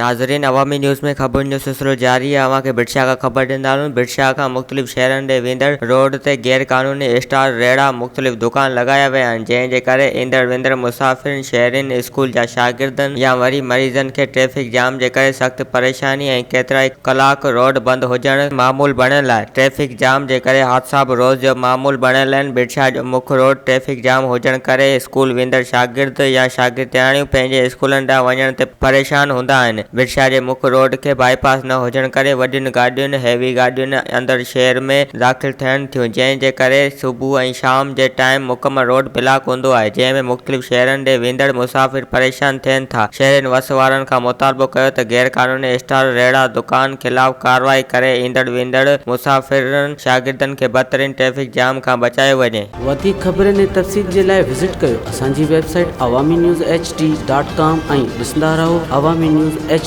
ناظرين عوامي نيوز ۾ خبرن جو سلسلو جاري آهي اوهان کي ڀٽ شاهه کان خبر ڏيندا هلون ڀٽ شاهه کان مختلف شهرن ڏي ويندڙ روڊ تي غير قانوني اسٽال ريڙها مختلف دڪان لڳايا ويا آهن جنهن جي ڪري ايندڙ ويندڙ مسافرن شهرين اسڪول جا شاگردن يا وري مريضن کي ٽريفڪ جام جي ڪري سخت پريشاني ۽ ڪيترائي ڪلاڪ روڊ بند هجڻ معمول بڻيل آهي ٽريفڪ جام جي ڪري حادثا به روز جو معمول بڻيل آهن ڀٽ شاهه جو مک روڊ ٽريفڪ جام هجڻ ڪري اسڪول ويندڙ شاگرد يا شاگردياڻيون پنهنجي اسڪولن ڏانهن وڃڻ تي پريشان هوندا آهن. ڀٽ شاهه جي مک روڊ کي بائي پاس نه هجڻ ڪري وڏين گاڏين، هيوي گاڏين اندر شهر ۾ داخل ٿين ٿيون جنهن جي ڪري صبح ۽ شام جي ٽائيم مڪمل روڊ بلاڪ هوندو آهي جنهن ۾ مختلف شهرن ڏي ويندڙ مسافر پريشان ٿين ٿا. شهرين وس وارن کان مطالبو ڪيو ته غيرقانوني اسٽال، ريڙها، دڪان خلاف ڪارروائي ڪري ايندڙ ويندڙ مسافرن، شاگردن کي بدترين ٽريفڪ جام کان بچايو وڃي. وڌيڪ خبرن ۽ تفصيل جي لاء وزٽ ڪيو اسان جي website Awami news H D dot com ۽ ڏسندا رهو عوامي نيوز ايڇ.